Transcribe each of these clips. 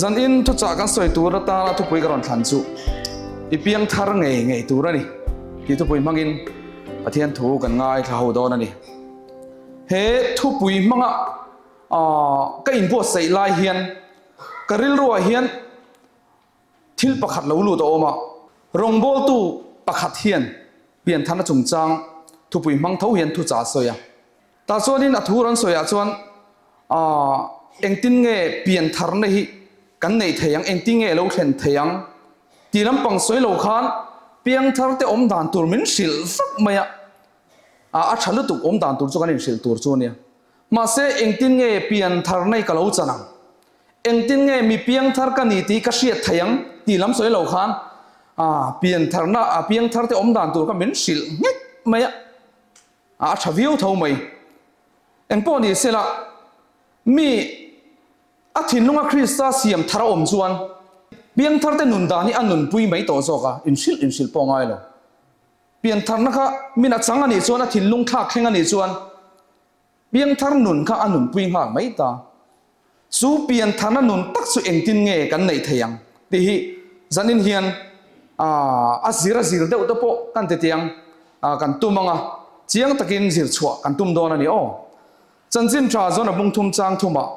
Zanin thuchah kan sawi tur atana thupui ka rawn thlan chu i piang thar ngei ngei tur a ni tih thupui hmangin Pathian thu kan ngaithla ho dawn a ni. He thupui hmanga ka inbuatsaih lai hian ka rilruah hian Thil pakhat lo lut a awm a, rawngbawltu pakhat hian piantharna chungchang thupui hmang tho hian thuchah a sawi a. Tah chuanin a thu rawn sawiah chuan aah engtin nge piantharna hi kan neih thei ang, engtin nge lo thlen thei ang tih lampang sawi lo khan piangthar te awm dan tur min hrilh vak mai a, a tha lutuk awm dan tur chu kan inhrilh tur chu a nia. Mahse engtin nge piantharna hi ka lo chan ang? Engtin nge mi piangthar ka ni tih ka hriat thei ang tih lam sawi lo khan piantharna a piangthar te awm dan tur kha min hrilh nghek mai a, a tha viau tho mai. Engpawh ni sela mi a thinlunga Krista siam thar a awm chuan piangthar te nun dan hi a nunpui mai tawh zawk a, inhrilh inhrilh pawh ngai lo. Piantharna kha min a chang a nih chuan a thinlung thlak thleng a nih chuan Piangthar nun kha a nunpui nghal mai ta. Chu piantharna nun tak chu engtin nge kan neih thei ang tih hi zanin hian a zir a zir deuh te pawh kan ti tiang kan tum ang a, chiang takin zir chhuah kan tum dawn a ni aw. Chanchin tha zawn a bung thum chang thumah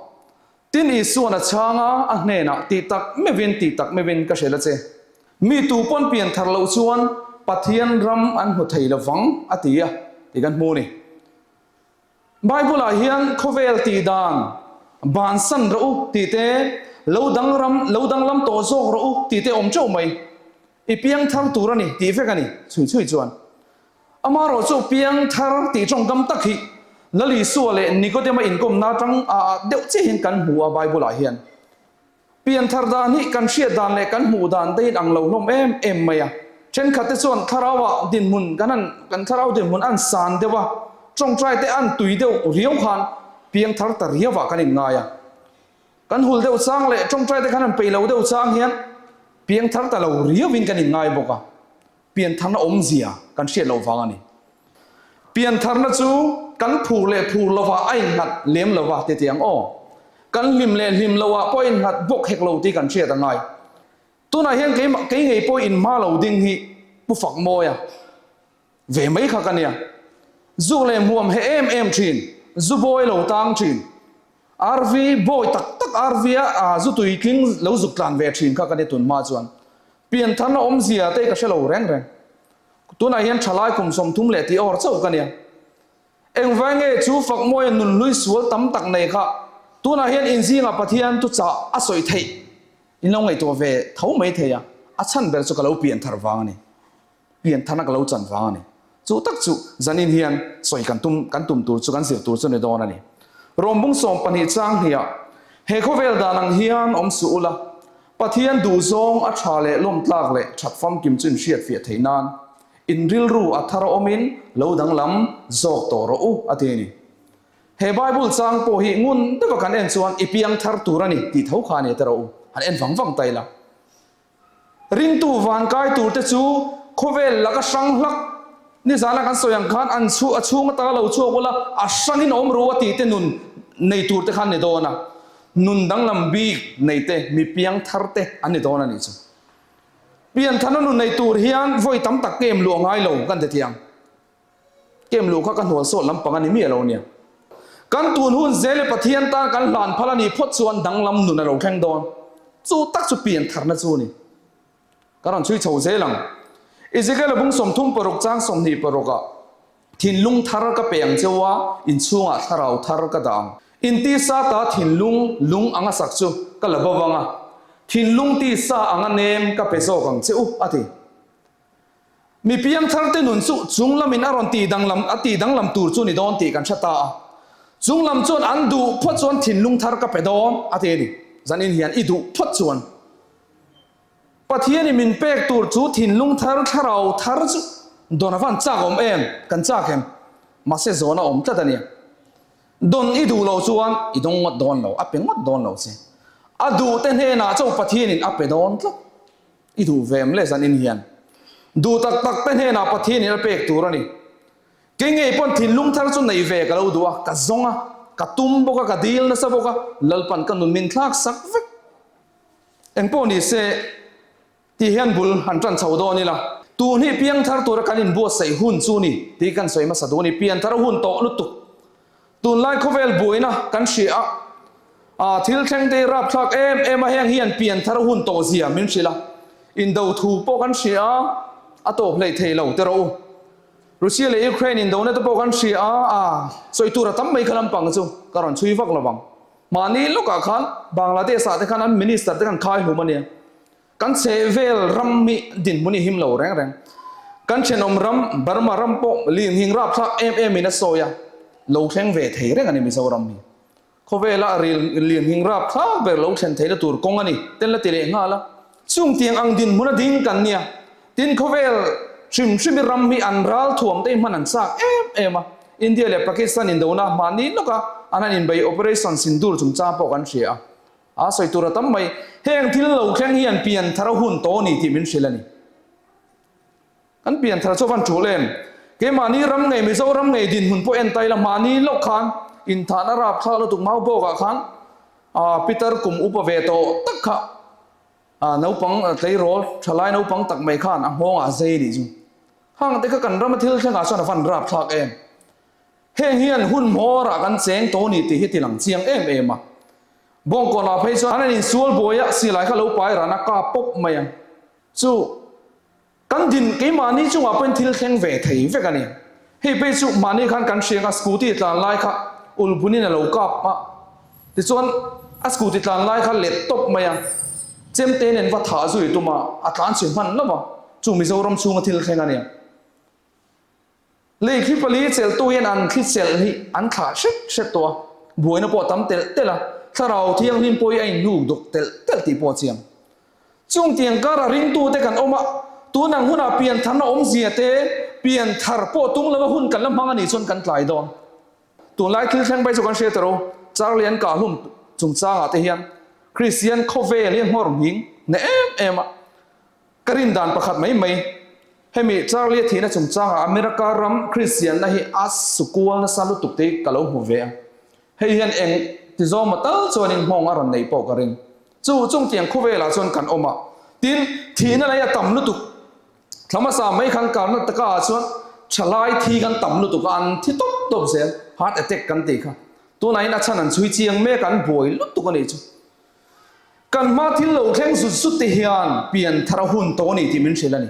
Tin Isuan a chhang a, a hnenah tih tak meuhin tih tak meuhin ka hrilh a che. Mi tu pawn pianthar loh chuan Pathian ram an hmu thei lovang a ti a tih kan hmu a ni. Bible-ah hian khawvel tih dan bansan rawh u tih te, lo dangram, lo danglam tawh zawk rawh u tih te awm teuh mai. I piang thar tur a ni tih vek a ni, chhui chhui chuan. Amaherawh chu piang thar tih tawngkam tak hi Lal Isua leh Nikodema inkawmna atang ah deuh chiah hian kan hmu a Bible-ah hian. Pianthar dan hi kan hriat dan leh kan hmuh dan te in ang lo hlawm em em mai a. Thenkhat te chuan thlarau ah dinhmun kan han kan thlarau dinhmun an san deuh a, tawngtai te an tui deuh riau khan piangthar ta riau ah kan in ngai a. Kan hul deuh chang leh tawngtai te khan an peih lo deuh chang hian piangthar ta lo riau in kan in ngai bawk a. Piantharna awmzia kan hriat loh vang a ni. Piantharna chu kan phur leh phur lovah a innghat lem lova ti tiang aw. Kan hlim leh hlim loah pawh a innghat bawk hek lo tih kan hriat a ngai. Tunah hian keimah kei ngei pawh inhma lo ding hi Pu Fakmawia ve mai kha ka nia. Zuk leh hmuam he em em thin, zu bawi lo tang thin, RV bawi tak tak RV a zu tui tling lo zuk tlan ve thin kha ka ni tunhma chuan. Piantharna awmzia te ka hre lo reng reng. Tunah hian thalai kum 30 leh tih awr chauh ka nia. Engvai nge chu Fakmawia nunhlui sual tam tak nei kha tunah hian inzingah Pathian thuchah a sawi theih in lo ngaihtuah ve tho mai thei a, a chhan ber chu ka lo pianthar vang a ni. Piantharna ka lo chan vang a ni. Chu tak chu zanin hian sawi kan tum kan tum tur chu kan zir tur chu ni dawn a ni. Rawmbung 12 chang hniah he khawvel dan ang hian awm suh ula, Pathian duhzawng a tha leh lawmtlak leh that famkim chu inhriat fiah theih nan in rilru a thar awmin lo danglam zawk tawh rawh u a ti a ni. He Bible chang pawh hi ngun deuha kan en chuan i piang thar tur a ni tih tho kha a ni a ti rawh u, han en vang vang ta ila. Ringtu van kai tur te chu khawvel laka hrang hlak nizana kan sawi ang khan an chhu a chhung atanga lo chhuak ula a hrangin awm ru a tih te nun nei tur te khan ni dawn a. Nun danglam bik nei te, mi piang thar te an ni dawn a nih chu. Piantharna nun nei tur hian vawi tam tak kem luh a ngai lo kan ti thiang. Kem luh kha ka hnual sawt lampang a ni miah lo nia. Kan tun hun zel i Pathian tan kan hlan phal a nih phawt chuan danglam nun a lo thleng dawn. Chu tak chu piantharna chu a ni. Ka rawn chhui chho zel ang. Ezekiel a bung 36 chang 26 ah thinlung thar ka pe ang cheu a, inchhungah thlarau thar ka dah ang. Intisa ta thinlung lung anga sak chu ka la bo vang a, thinlung tisa anga nem ka pe zawk ang che u, a ti. Mi piangthar te nun chu chung lamin a rawn tih danglam a tih danglam tur chu ni dawn tih kan hre ta a. Chung lam chuan an duh phawt chuan thinlung thar ka pe dawn, a ti a ni. Zanin hian i duh phawt chuan. Pathianin min pek tur chu thinlung thar, thlarau thar chu dawn a van chak awm em? Kan chak em? Mahse zawn a awm tlat a nia. Dawn i duh loh chuan i dawng ngawt dawn lo, a pe ngawt dawn lo che. A duh te hnenah chauh Pathianin a pe dawn tlat. I duh ve em le zanin hian? Duh tak tak te hnenah Pathianin a pek tur a ni. Kei ngei pawn thinlung thar chu nei ve ka lo duh a, ka zawng a, ka tum bawk a, ka dil nasa bawk a, Lalpan ka nun min thlak sak vek. Engpawh ni se, ti hian bul han tan chho dawn ila, tun hi piangthar tura kan inbuatsaih hun chu ni tih kan sawi hmasa duh a ni. Pianthar a hun tawh lutuk. Tunlai khawvel buaina kan hria a, a thil thleng te hi rapthlak em em a, heng hian pianthar a hun tawh zia min hrilh a, indo thu pawh kan hria a, a tawp hleih thei lo ti rawh u. Russia leh Ukraine indona te pawh kan hria a, a sawi tur a tam mai kha lampang chu ka rawn chhui vak lo vang. Mahni lawkah khan Bangladesh ah te khan an minister te khan khai hlum a nia. Kan chhehvel ram hi dinhmun hi him lo reng reng. Kan thenawm ram Burma ram pawh linghing rapthlak em em in a sawi a, lo thleng ve thei reng a ni Mizoram hi. Khawvela linghing rapthlak ber lo thlen theihna tur kawng a ni, ten la ti leh nghal a. Chung tiang ang dinhmun a ding kan nia. Tin khawvel hrim hrim i ram hi an ral thuam te hi hman an chak em em a. India leh Pakistan indona mahni lawka an han inbei Operation Sindoor chungchang pawh kan hria a. A sawi tur a tam mai. Heng thil lo thleng hian pian thar a hun tawh a ni tih min hrilh a ni. Kan pian thar chu a van tul em? Keimahni ram ngei Mizoram ngei dinhmun pawh en ta ila mahni lawk khan inthahna rapthlak lutuk mau bawkah khan Peter kum upa ve tawh tak kha naupang tleirawl thalai naupang tak mai khan a nghawngah zei a nih chu. Hang te kha kan rama thil thlengah chuan a van rapthlak em? Heng hian hun hmawrah kan cheng tawh a ni tih hi tilang chiang em em a. Bawngkawnah phei chuan an insual buai a, silai kha lo pai ran a kap pawp mai a. Chu kan din keimahni chungah pawhin thil thleng ve thei vek a ni. Hei phei chu mahni khan kan hriang a, scooty tlan lai kha ulbunin a lo kap a, tichuan a scooty tlan lai kha let tawp mai a, chemte nen va thah zui tum a, a tlan chhe hman lo va, chu Mizoram chhunga thil thleng a ni. Lei thli pali chelhtu hian an thli chelh hi an thlah hret hret tawh a, buaina pawh a tam telh telh a, thlarau thianghlim pawh hi a inhnuk dawk telh telh tih pawh a chiang. Chung tiang kara ringtute kan awm a, tun ang hunah piantharna awmzia te, pianthar pawh tum lova hun kan la hmang a nih chuan kan tlai dawn. Tunlai thil thleng bai chu kan hria ta ro, Charlie an kah hlum chungchangah te hian Kristian khawvel hi a nghawr nghing na em em a, Ka rin dan pakhat mai mai, hemi Charlie a thihna chungchangah America ram Kristianna hi a sukual nasa lutuk te hi ka lo hmu ve a. Hei hian eng ti zawma tal chuanin nghawng a rawn neih pawh ka ring. Chu chungtiang khawvelah chuan kan awm a, tin thihna lei a tam lutuk. Thla hmasa mai khan Karnataka ah chuan thalai thi kan tam lutuk a, an thi tawp tawp zel, heart attack kan tih kha. Tunah in a chhan an chhui chiang mek a, an buai lutuk a nih chu. Kan hma thil lo thleng zut zut te hian pian thar a hun tawh a ni tih min hrilh a ni.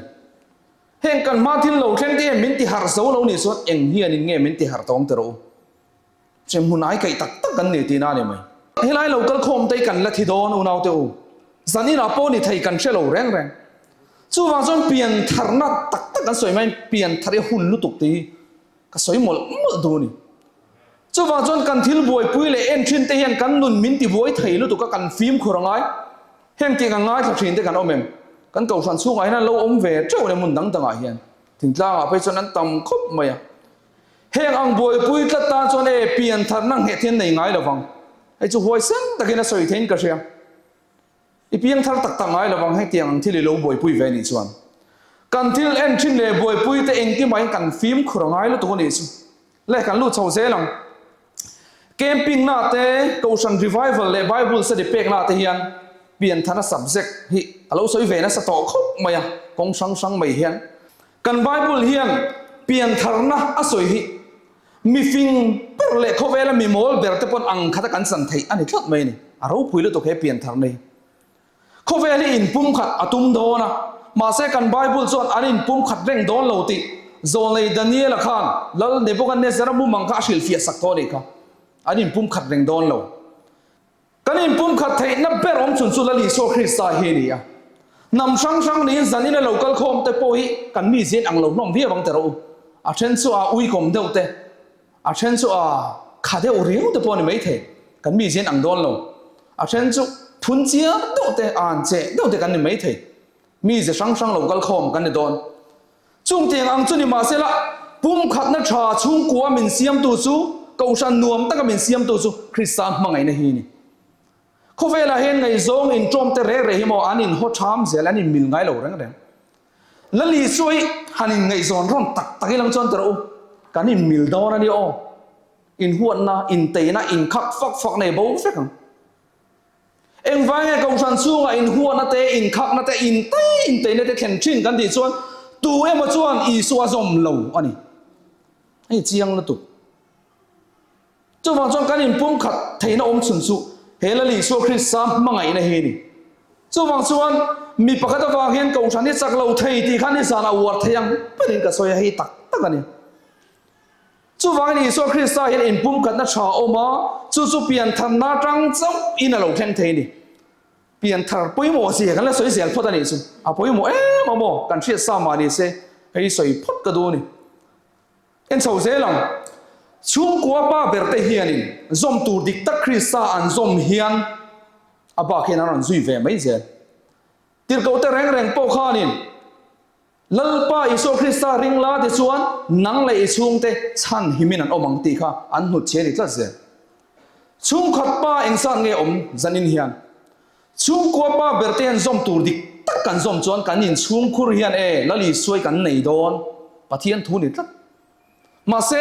Heng kan hma thil lo thleng te hian min ti harh zo lo nih chuan eng hianin nge min ti harh tawng ti rawh u. Hrem hmun ai kaih tak tak kan ni tihna a ni mai. Helai lo kal khawm te hi kan la thi dawn unau te u. Zan inah pawh ni thei kan hre lo reng reng. Chuvang chuan pian tharna tak tak kan sawi maiin pian thar hi a hun lutuk tih hi Ka sawi mawlh mawlh duh a ni. Chuvang chuan kan thil buaipui leh en thin te hian kan nun min ti buai thei lutuk a, kan fimkhur a ngai. Heng tih kan ngaithla thin te kan awm em? Kan kohhran chhungah hian an lo awm ve teuh leh hmun dang dangah hian. Thingtlangah phei chuan an tam khawp mai a. Heng ang buaipui tlat tan chuan e piantharna nghet hian nei ngai lovang. Hei chu huaisen takin a sawi theiin ka hria. I piang thar tak tak ngai lovang hetiang ang thil i lo buaipui ve nih chuan. Kan thil en thin leh buaipui te engtimahin kan fimkhur a ngai lutuk a nih chu. Le kan lut chho zel ang. Camping na te, Kohhran revival leh Bible study pek na te hian pianthana subject hi a lo sawi ve nasa tawh khawp mai a, kawng hrang hrang mai hian. Kan Bible hian piantharna a sawi hi Mifing ber leh khawvela mi mawl ber te pawn ang khata kan chan theih a ni tlat mai a ni. A ropui lutuk he pianthar nei. Khawvel hi inpumkhat a tum dawn a, mahse kan Bible chuan an inpumkhat reng dawn lo tih Zawlnei Daniela khan Lal Nebuchadnezzar-a mumang kha a hrilhfiah sak tawh a nih kha. An inpumkhat reng dawn lo. Kan inpumkhat theihna ber awm chhun chu Lal Isua Krista hi a ni a. Hnam hrang hrang niin zanin a lo kal khawm te pawh hi kan mi zin ang lo hlawm viau ang teh rawh u. A then chu a uikawm deuh te, a then chu a kha deuh riau te pawh a ni maithei, kan mi zin ang dawn lo. A then chu phun chiar deuh te, an cheh deuh te kan ni maithei. Mi ze hrang hrang lo kal khawm kan ni dawn. Chung tiang ang chu ni mahsela, pumkhatna tha chhungkua min siamtu chu, Kohhran nuam taka min siamtu chu Krista hmangaihna hi a ni. Khawvelah hian ngaihzawng inṭawm te reh reh hi maw an inhaw ṭham zel, an inmil ngai lo reng reng. Lal Isua hi han inngaihzawn rawn tak tak ilang chuan ti rawh u, kan inmil dawn a nia aw. Inhuatna, inteina, inkhak fak fak nei bo vek ang. Engvai nge Kohhran chhungah inhuatna te, inkhakna te, intei inteina te thlen thin kan tih chuan tu emaw chuan Isua a zawm lo a ni. Hei chiang lutuk. Chuvang chuan kan inpumkhat theihna awm chhun chu he Lal Isua Krista hmangaihna hi a ni. Chuvang chuan mi pakhat avang hian Kohhran hi chak lo thei tih kha nizanah uar thei ang berin ka sawi a, hei tak tak a ni. Chuvangin Isua Krista hian inpumkhatna tha a awm a, chu chu piantharna atang chauhin a lo thleng thei a ni. Pianthar pawimawh zia kan la sawi zel phawt a nih chu. A pawimawh em a maw? Kan hriat sa mah ni se, hei sawi phawt ka duh a ni. En chho zel ang. Chhungkua pa berte hianin zawm tur dik tak Krista an zawm hian a bak hian an rawn zui ve mai zel. Tirhkohte reng reng pawh khanin Lalpa Isua Krista ring la ti chuan nang leh i chhungte chhan himin an awm ang tih kha an hnut chhe a ni tlat zel. Chhungkhat pa engzat nge awm zanin hian? Chhungkua pa berte hian zawm tur dik tak kan zawm chuan kan inchhungkhur hian e Lal Isuai kan nei dawn Pathian thu ni tlat. Mahse,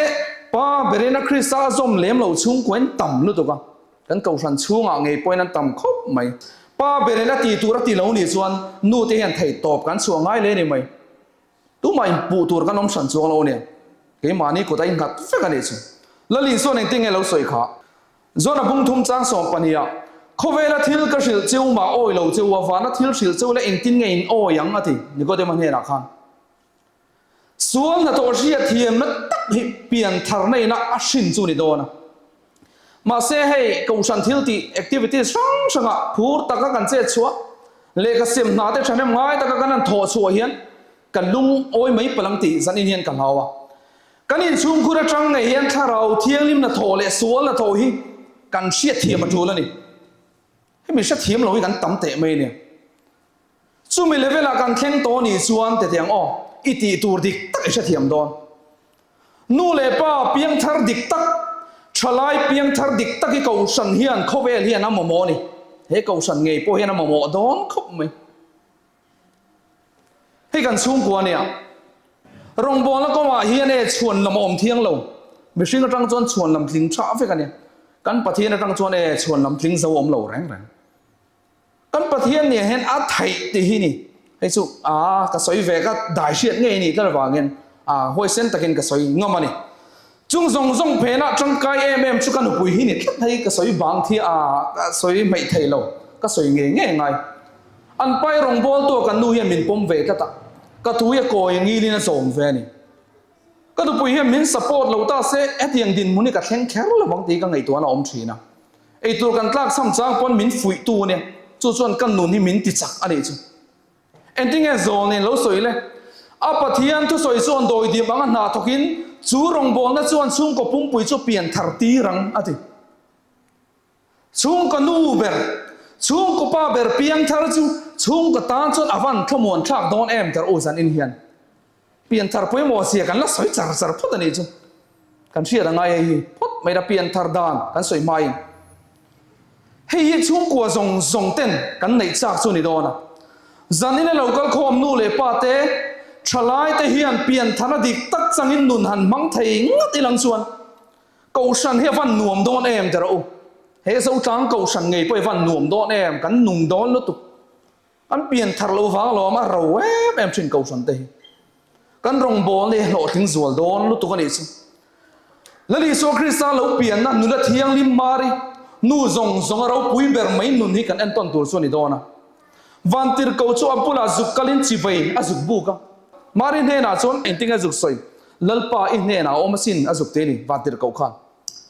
pa berin a Krista a zawm lem lo chhungkuain tam lutuk a, kan kohhran chhungah ngei pawhin an tam khawp mai. Pa berin a tih tur a ti lo nih chuan nu te hian theih tawp kan chhuah ngai le ni mai. Tumah inpuh tur kan awm hran chuang lo nia. Keimahni kut a innghat vek a nih chu. Lalin chuan engtin nge lo sawi kha? Zona bung thum chang sawm pahniha, Khawvela thil ka hrilh cheu mah awi lo cheu a, vana thil hrilh cheu la engtin nge in awi ang a ti Nikodema hnenah khan. Sual hnathawh hriatthiamna tak hi piantharna ina a hrin chu ni dawn a. Mahse hei kohhran thil tih activities hrang hrangah phur taka kan chet chhuah, lehkha sem hna te thahnem ngai taka kan han thawh chhuah hian ka lungawi mai palh ang tih zanin hian ka hlau a. Kan inchhungkhur atang ngei hian thlarau thianghlim hnathawh leh sual hnathawh hi kan hriatthiam a tul a ni. Hemi hrethiam lo hi kan tam teh mai a nia. Chumi level ah kan thleng tawh nih chuan tetiang aw, i tih tur dik tak i hrethiam dawn. Nu leh pa piangthar dik tak, thalai piangthar dik tak i kohhran hian khawvel hian a mamawh a ni. He kohhran ngei pawh hian a mamawh dawn khawp mai. Hei kan chhungkua nia. Rawngbawlna kawngah hian e chhuan lam a awm thiang lo. Mihring atang chuan chhuan lam tling tha vek a nia. Kan Pathian atang chuan e chhuan lam tling zo awm lo reng reng. Kan Pathian nen hian a theih tih hi ni. Hei chu a ka sawi ve ka dai hriat ngei ni tlat avangin a huaisen takin ka sawi ngam a ni. Chung zawng zawng phenah tangkai em em chu ka nupui hi ni tlat hei ka sawi bang thi a ka sawi hmeih thei lo ka sawi ngei ngei ngai. An pai rawngbawltu a kan nu hian min pawm ve tlat a, ka thu hi a kawi ngilin a zawm ve a ni. Ka nupui hian min support lo ta se hetiang dinhmun hi ka thleng kher lo vang tih ka ngaihtuahna a awm thin a. Eitur kan tlak cham chang pawn min fuihtu a nia, chu chuan ka nun hi min ti chak a nih chu. Engtinge zawl nen lo sawi le? A Pathian thusawi chuan dawidim anga hna thawkin chu rawngbawlna chuan chhungkaw pumpui chu pian thar tir ang a ti. Chhungkaw nu ber, chhungkaw pa ber piangthar chu chhungkaw tan chuan a van thlamuan thlak dawn em ter u zanin hian. Pianthar pawimawh zia kan la sawi char char phawt a nih chu. Kan hriat a ngai hei hi phawt mai la pianthar dan kan sawi hmain. Hei hi chhungkua zawng zawng ten kan neih chak chu a ni dawn a. Zanin a lo kal khawm nu leh pa te, thalai te hian piantharna dik tak changin nun han hmang thei ngat ilang chuan Kohhran hi a van nuam dawn em ti rawh u. He Zotlang Kohhran ngei pawh hi a van nuam dawn em, kan nung dawn lutuk. Kan pian thar lo vang lawm a ro em em thin Kohhran te hi. Kan rawngbawlna hi a hlawhtling zual dawn lutuk a nih chu. Lal Isua Krista lo pianna nula thianghlim Mari, nu zawng zawng a ropui ber mai nun hi kan entawn tur chu a ni dawn a. Vantirhkoh chu a bulah zuk kalin chivei a zuk buk a. Mari hnenah chuan engtin nge zuk sawi? Lalpa i hnenah a awm asin a zuk ti a ni, Vantirhkoh khan.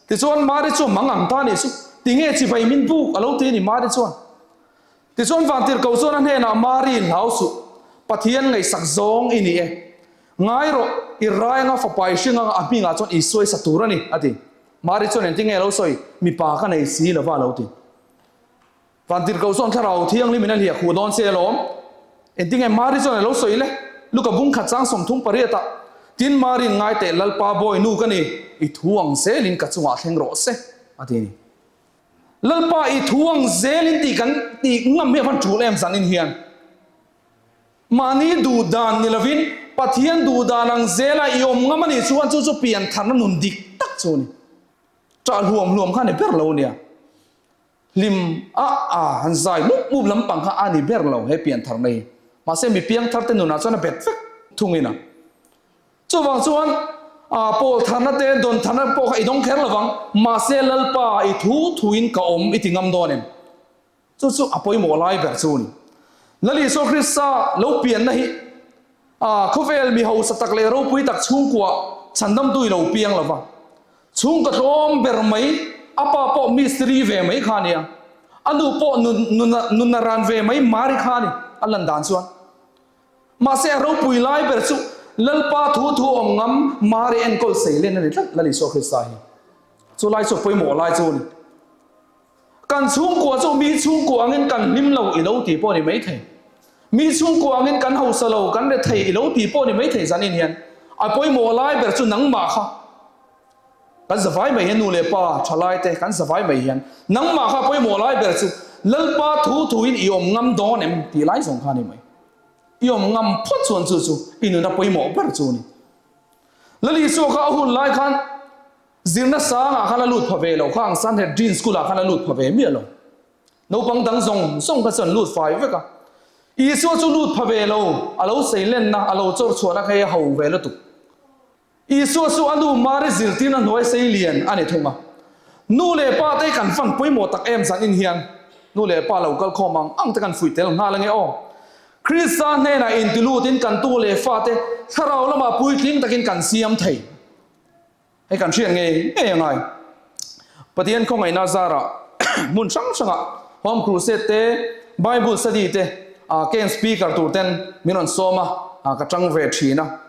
Tichuan Mari chu mang ang ta nih chu, tinge chivei min buk a lo ti a ni Mari chuan. Tichuan Vantirhkoh chuan a hnenah Mari hlau suh, Pathian ngaihsak zawng i ni e. Ngai rawh, i rai anga fapa i hring anga a hmingah chuan Isua i sa tur a ni, a ti. Mari chuan engtin nge a lo sawi? Mipa ka nei si lova a lo ti. Vantirhkoh chuan Thlarau Thianghlim in a hliah khuh dawn che alawm. Engtinge Mari chuan a lo sawi le? Luka bung khat chang 38 ah, Tin Mari in ngai teh Lalpa bawi nu ka ni, i thu ang zelin ka chungah thleng rawh se, a ti a ni. Lalpa i thu ang zelin tih kan tih ngam hi a van tul em zanin hian. Mahni duh dan ni lovin Pathian duh dan ang zela i awm ngam a nih chuan chu chu piantharna nun dik tak chu a ni. Ṭah hluam hluam kha a ni ber lo nia. Hlim a a han zai mup mup lampang kha a ni ber lo he piantharna hi. Mahse mi piangthar te nunah chuan a bet vek thungin a. Chuvang chuan a pawl tharna te dawn tharna pawh kha i dawng kher lovang. Mahse Lalpa i thu thuin ka awm i ti ngam dawn em? Chu chu a pawimawh lai ber chu a ni. Lal Isua Krista lo pianna hi a khawvel mi hausa tak leh ropui tak chhungkua chhandamtu i lo piang lo va. Chhungkaw tlawm ber mai, a pa pawh mistiri ve mai kha a nia. A nu pawh nuna ran ve mai Mari kha a ni, a lan dan chuan. Mahse a ropui lai ber chu Lalpa thu thu awm ngam Mari enkawl seilen a ni tlat Lal Isua Krista hi. Chu lai chu a pawimawh lai chu a ni. Kan chhungkua chu mi chhungkua angin kan hlim lo i lo tih pawh a ni maithei. Mi chhungkua angin kan hausa lo, kan rethei i lo tih pawh a ni maithei zanin hian. A pawimawh lai ber chu nangmah kha. Kan zavai mai hian nu leh pa thalai te kan zavai mai hian nangmah kha pawimawh lai ber chu Lalpa thu thuin i awm ngam dawn em tih lai zawng kha a ni mai. I awm ngam phawt chuan chu chu i nuna pawimawh ber chu a ni. Lal Isua kha a hun lai khan Zirna sangah khan a lut pha ve lo, khang Sanhedrin school ah khan a lut pha ve miah lo. Naupang dang zawng zawng kha chuan lut fai vek a. Isua chu lut pha ve lo, a lo seilenna, a lo chawr chhuahna kha hi a ho ve lutuk. Isua chu a nu Mari zirtirna hnuai sei lian a ni thung a. Nu leh pa te kan fan pawimawh tak em zan in hian nu leh pa lo kal khawm ang ang te kan fuih tel nghal ange aw. Krista hnenah intilutin kan tu leh fate thlarau lamah puitling takin kan siam thei. Hei kan hriat ngei ngei a ngai. Pathian khawngaihna zarah hmun hrang hrangah Home Crusade te, Bible Study te, Camp Speaker tur ten min rawn sawm a, ka tang ve thin a.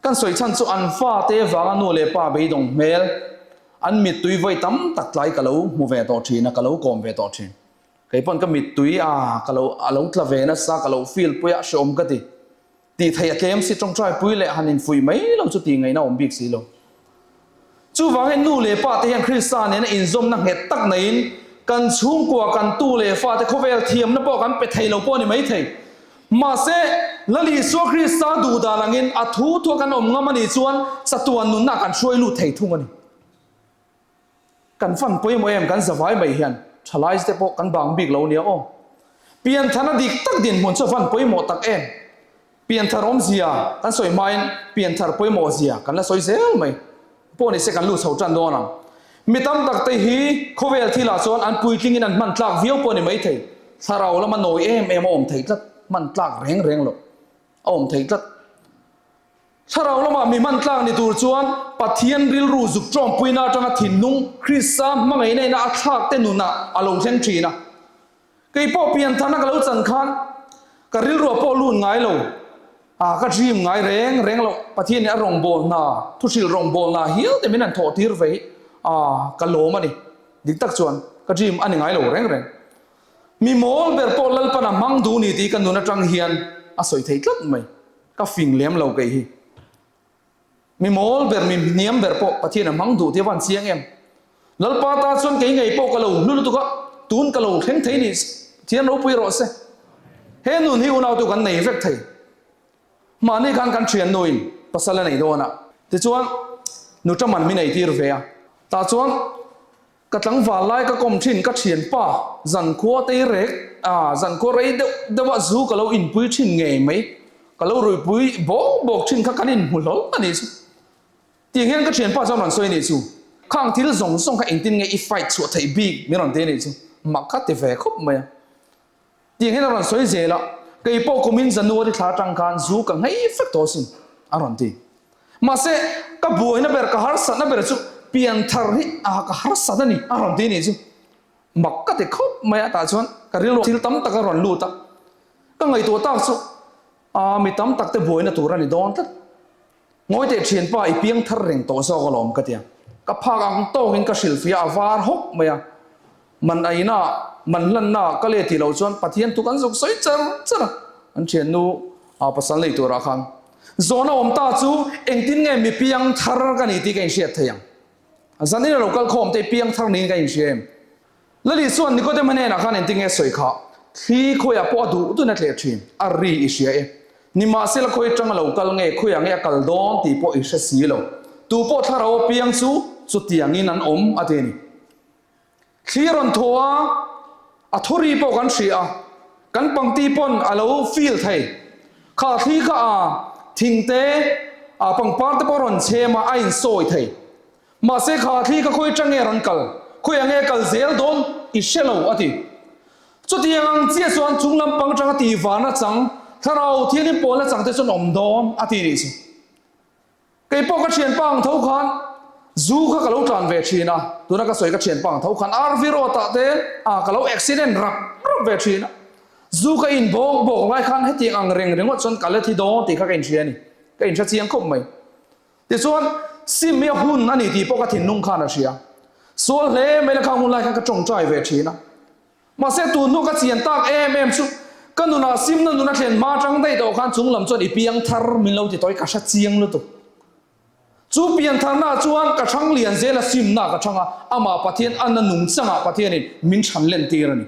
Kan sawi chhan chu an fate vanga nu leh pa beidawng hmel, an mittui vawi tam tak tlai ka lo hmu ve tawh thin a, ka lo kawm ve tawh thin. Kei pawn ka mittui a, ka lo a lo tla ve nasa, ka lo feel pui a, hreawm ka ti. Tih theih a tlem si, tawngtai pui leh han infuih mai lo chu tih ngaihna awm bik si lo. Chuvangin nu leh pa te hian Krista nena inzawmna nghet tak neiin kan chhungkua, kan tu leh fa te khawvel thiamna pawh kan pe thei lo pawh a ni mai thei. Mahse, Lal Isua Krista duhdan angin a thu thua kan awm ngam a nih chuan chatuan nunna kan hruai lut thei thung a ni. Kan fan pawimawh em kan zavai mai hian thalai te pawh kan bang bik lo nia aw. Pianthana dik tak dinhmun chu a van pawimawh tak em. Pianthar awmzia kan sawi hmain pianthar pawimawh zia kan la sawi zel mai. Pawh ni se kan lut chho tan dawn ang. Mi tam tak te hi khawvel thilah chuan an puitlingin an hman tlak viau pawh a ni maithei. Thlarau lama nawi em em a awm thei tlat, hman tlak reng reng loh a awm thei tlat. Thlarau lamah mi hman tlak ni tur chuan Pathian rilru zuk ṭawmpuina aṭanga thinlung Krista hmangaihna ina a thlak te nunah a lo thleng ṭhin a. Kei pawh piantharna ka lo chan khan ka rilruah pawh lut ngai lo, a ka dream ngai reng reng lo. Pathianin a rawngbâwl hna, thuhrilh rawngbâwl hna hial te min han thawh tir ve hi a ka lawm a ni. Dik tak chuan ka dream a ni ngai lo reng reng. Mi mawl ber pawh Lalpan a hmang duh ni tih ka nun aṭang hian a sawi thei tlat mai. Ka fing lem lo kei hi. Mi mawl ber, mi hniam ber pawh Pathian a hmang duh tih a van chiang em. Lalpa ta chuan kei ngei pawh ka lo hlu lutuk a, tun ka lo thleng thei ni Pathian ropui rawh se. He nun hi unautu kan nei vek thei. Mahni khan kan thian nuin pasal a nei dawn a. Tichuan nu taman min eitir ve a. Tah chuan Ka tlangval lai ka kawm thin ka thianpa zankhua tei rek a, zankhua rei deuh deuh a zu ka lo inpui thin ngei mai, ka lo ruipui bawk bawk thin kha kan inhmu hlawl a nih chu. Tiang hian ka thianpa chuan rawn sawi a nih chu, khang thil zawng zawng kha engtin nge i fight chhuah theih bik min rawn ti a nih chu, mak kha ti ve khawp mai a. Tiang hian a rawn sawi zel a, kei pawh kumin January thla atang khan zu ka nghei vek tawh asin, a rawn ti. Mahse, ka buaina ber, ka harsatna ber chu pianthar hi a ka harsat a ni, a rawn ti a nih chu. Mak ka ti khawp mai a, tah chuan ka rilru thil tam tak a rawn lut a. Ka ngaihtuah tak chu, aa mi tam tak te buaina tur a ni dawn tlat. Ngawi teh thianpa, i piangthar reng tawh zawk alawm ka ti a. Ka phak ang tawkin ka hrilhfiah a var hawk mai a. Man aina, man hlanna ka let tih loh chuan Pathian thu kan zuk sawi char char a, an thiannu a pasal nei turah khan. Zawhna awm ta chu engtin nge mi piangthar ka ni tih ka inhriat thei ang? Zanin a lo kal khawm te i piangthar niin ka inhria em? Lali chuan Nikodema hnenah khan engtin nge sawi kha? Thli khawiah pawh a duh duhin a tleh thin, a ri i hria e. Nimahsela khawi atanga lo kal nge, khawiah nge a kal dawn tih pawh i hre si lo. Tu pawh thlarau apiang chu chutiangin an awm a ti a ni. Thli a rawn thaw a, a thawri pawh kan hria a, kan pangti pawn a lo feel thei. Kha thli kha a thing te, a pangpar te pawh a rawn chhem a, a insawi thei. Mahse kha thli kha khawi tange a rawn kal, khawi ange kal zel dawn i hre lo a ti. Chutiang ang chiah chuan chung lampang atanga tihvarna chang, thlarau thianghlim pawlna chang te chuan awm dawn a ti nih chu. Kei pawh ka thianpa ang tho khan zu kha ka lo tlan ve thin a, tuna ka sawi ka thianpa ang tho khan RV road ah te ah ka lo accident rap rap ve thin a, zu ka in bawk bawk lai khan hetiang ang reng ringawt chuan ka la thi dawn tih kha ka inhria a ni, ka inhre chiang khawp mai. Tichuan sim hi a hun a ni tih pawh ka thinlung khan a hria. Sual hle mai la khang hun lai khan ka tawngtai ve thin a. Mahse tun hnu ka chian tak em em chu ka nunah simna nun a thlen hma atang daih tawh khan chung lam chuan i piang thar min lo ti tawh i ka hre chiang lutuk. Chu pian tharna chuan ka thang lian zel a simna ka thang a, amah Pathian anna nung changah Pathianin min chhan len tir a ni.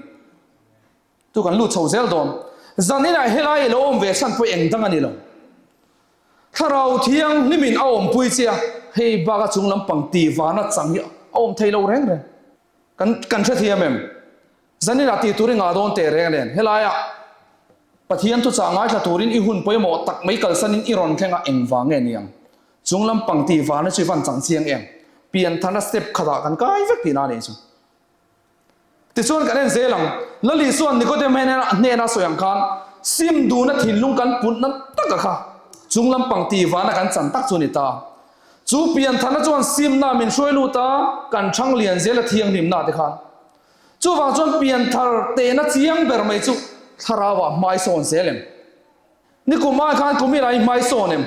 Chu kan lut chho zel dawn. Zan inah helai i lo awm ve chhan pawh eng dang a ni lo. Thlarau thianghlimin a awmpui che a, hei baka chung lampang tih vana chang hi a awm thei lo reng reng. Kan kan hrethiam em? Zaninah tih tur i ngah dawn teh reng nen, helaiah Pathian thuchah ngaithla turin i hun pawimawh tak mai kalsanin i rawn thleng a, engvang nge ni ang? Chung lampang tih vana chu i van chang chiang em? Pianthana step khatah kan kai vek tihna a nih chu. Tichuan kan en zel ang, Lal Isua'n Nikodem hnena sawi ang khan sim duhna thinlung kan putna taka kha chung lampang tih vana kan chan tak chu a ni ta. Chu pianthana chuan simna min hruai lut a, kan thang lian zel a thianghlimna te khan. Chuvang chuan pianthar tehna chiang ber mai chu thlarauah hmai sawn zel em? Nikum ai khan kum inah hi hmai sawn em?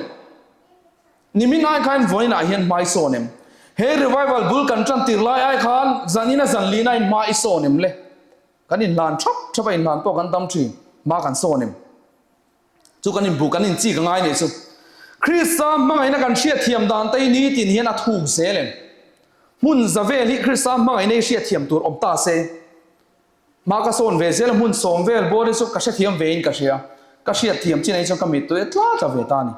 Nimin ai khan vawiinah hian hmai sawn em? He revival bul kan tan tir lai ai khan zanina zanlina in hma i sawn em le? Kan inhlan thap thap a inhlan pawh kan tam thin, hma kan sawn em? Chu kan inbu kan inchik a ngai nih chu. Krista hmangaihna kan hriatthiam dan te hi nitin hian a thuk zel em? Hmun za vel hi Krista hmangaihna hi hriatthiam tur awm ta se. Hma ka sawn ve zel a, hmun sawm vel bawr hi chu ka hrethiam ve in ka hria. Ka hriatthiam chin ah hi chuan ka mittui a tla tla ve ta a ni.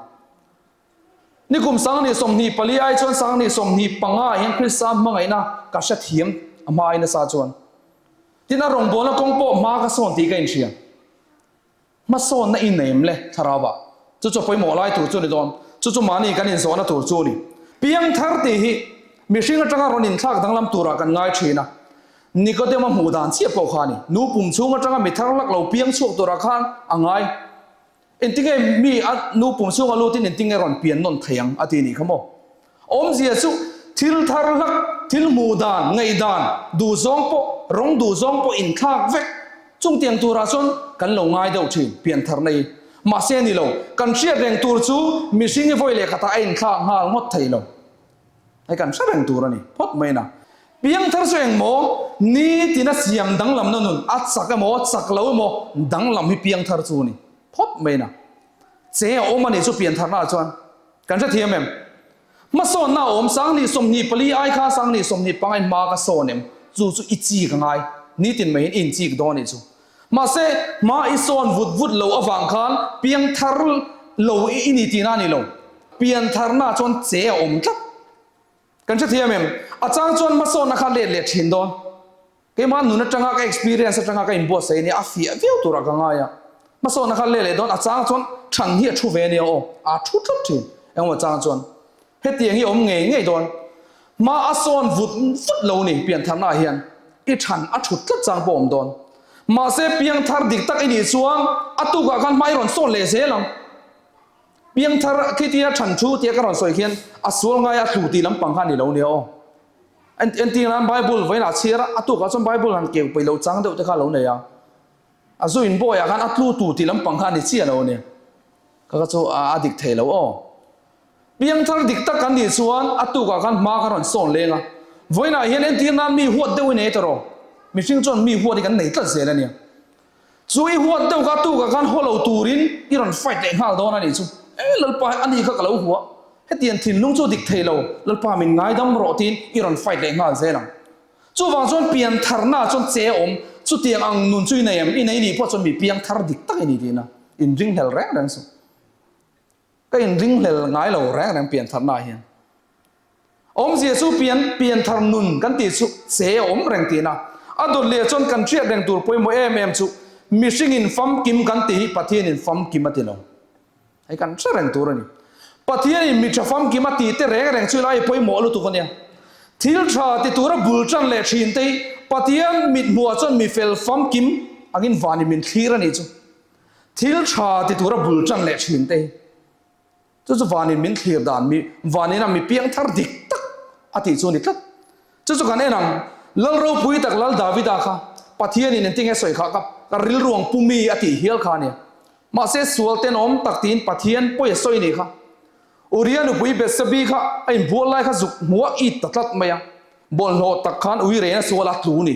Nikum 2024 ai chuan 2025 ah hian Krista hmangaihna ka hrethiam a hma ai nasa chuan. Tin a rawngbawlna kawng pawh hma ka sawn tih ka inhria. Hmasawnna i nei le thlarau ah. Chu chu pawimawh lai tur chu ni dawn. Chu chu mahni kan inzawhna tur chu ni. Piangthar tih hi mihring atanga rawn inthlak danglam turah kan ngai thin a. Nikodema hmuh dan chiah pawh kha a ni. Nu pum chhung atanga mi thar lak lo piang chhuak turah khan a ngai. Engtinge mi a nu pum chhunga lutin engtinge rawn pian nawn thei ang a ti nih kha maw? Awmzia chu thil thar hlak, thil hmuh dan, ngaihdan, duhzawng pawh, rawng duhzawng pawh inthlak vek. Chungtiang turah chuan kan lo ngai deuh thin, piantharna hi. Mahse a ni lo, kan hriat reng tur chu mihring hi vawi leh khatah a inthlak nghal ngawt thei lo. Hei kan hre reng tur a ni phawt mai na. Piangthar chu engmaw nitina siam danglamna nun a chak emaw chak lo emaw danglam hi piangthar chu a ni phawt mai na. Che a awm a nih chu piantharna ah chuan. Kan hrethiam em? Hmasawnna a awm, 2024 ai kha 2025 in hma ka sawn em? Chu chu i chik a ngai, nitin mai hian i inchik dawn nih chu. Mahse, hma i sawn vut vut lo avang khan piangthar lo i ni tihna a ni lo. Piantharna chuan che a awm tlat. Kan hrethiam em? A chang chuan hmasawnna kha let leh thin dawn. Keimah nun atanga ka experience atanga ka inbuatsaih ania a fiah viau turah ka ngai a. Hmasawnna kha leh leh dawn a chang chuan than hi a thu ve ania aw, aa thu tlat thin engemaw chang chuan. Hetiang hi a awm ngei ngei dawn. Hma a sawn vut vut lo ni piantharna ah hian i than a thut tlat chang pawh a awm dawn. Mahse piangthar dik tak i nih chuan a tukah khan hma i rawn sawn leh zel ang. Piangthar khitia than thu tia ka rawn sawi khian a sual ngai a tlu tih lampang kha a ni lo nia aw. Entir nan Bible vawiin ah chhiar a, a tukah chuan Bible han keu peih lo chang deuh te kha a lo nei a. A zu in bawiah khan a tlu tu tih lampang kha a ni chiah lo a ni. Ka kha chu a dik thei lo aw. Piangthar dik tak kan nih chuan a tukah khan hma kha rawn sawn leng a. Vawiin ah hian entir nan mi huat deuh i nei ta rawh. Mihring chuan mi huat hi kan nei tlat zel a nia. Chu i huat deuh kha tukah khan haw lo turin i rawn fight leh nghal dawn a nih chu. E Lalpa a ni kha ka lo hua. Hetiang thinlung chu dik thei lo, Lalpa min ngaidam rawh tiin i rawn fight leh nghal zel ang. Chuvang chuan pian tharna chuan che a awm, chutiang ang nun chu i nei em? I nei nih pawh chuan mi piang thar dik tak i ni tihna inringhlel reng reng suh. Ka inringhlel ngai lo reng reng pian tharna hian. Awmzia chu pian pianthar nun kan tih chu che a awm reng tihna. A dawt leh chuan kan hriat reng tur pawimawh em em chu mihringin famkim kan tih hi Pathianin famkim a ti lo. Hei kan hre reng tur a ni. Pathianin mi tha famkim a tih te reng reng chu lai pawimawh lutuk a nia. Thil tha ti tura bul tan leh thin te hi Pathian mithmuhah chuan mi fel famkim angin vanin min thlir a nih chu. Thil tha ti tura bul tan leh thin te hi chu chu vanin min thlir dan mi vanin a mi piang thar dik tak a tih chu a ni tlat. Chu chu kan en ang, Lal ropui tak Lal Davida kha Pathianin engtin nge sawi kha ka ka rilruang pu mi a tih hial kha a nia. Mahse sual tenawm tak tiin Pathian pawi a sawi nih kha. Uria nupui Bethsabi kha a inbual lai kha zuk hmuh a it ta tlat mai a. Bawlhhlawh tak khan ui rena sual a tlu ni.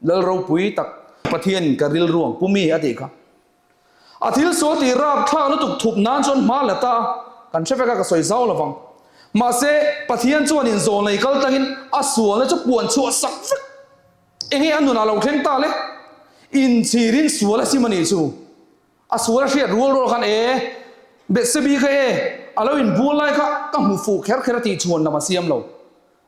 Lal ropui tak Pathianin ka rilruang pu mi a tih kha. A thil sual tih rapthlak lutuk thup nan chuan hma la ta a, kan hre vek a ka sawi zau lo vang. Mahse, Pathian chuan in zawnlei kal tlangin a sualna chu puan chhuah sak vek. Enge a nunah lo thleng ta le? Inchhirin sual a sim a nih chu. A sual a hriat rual rual khan e, Bethsebi kha e, a lo inbual lai kha ka hmu fuh kher kher a tih chhuan lam a siam lo.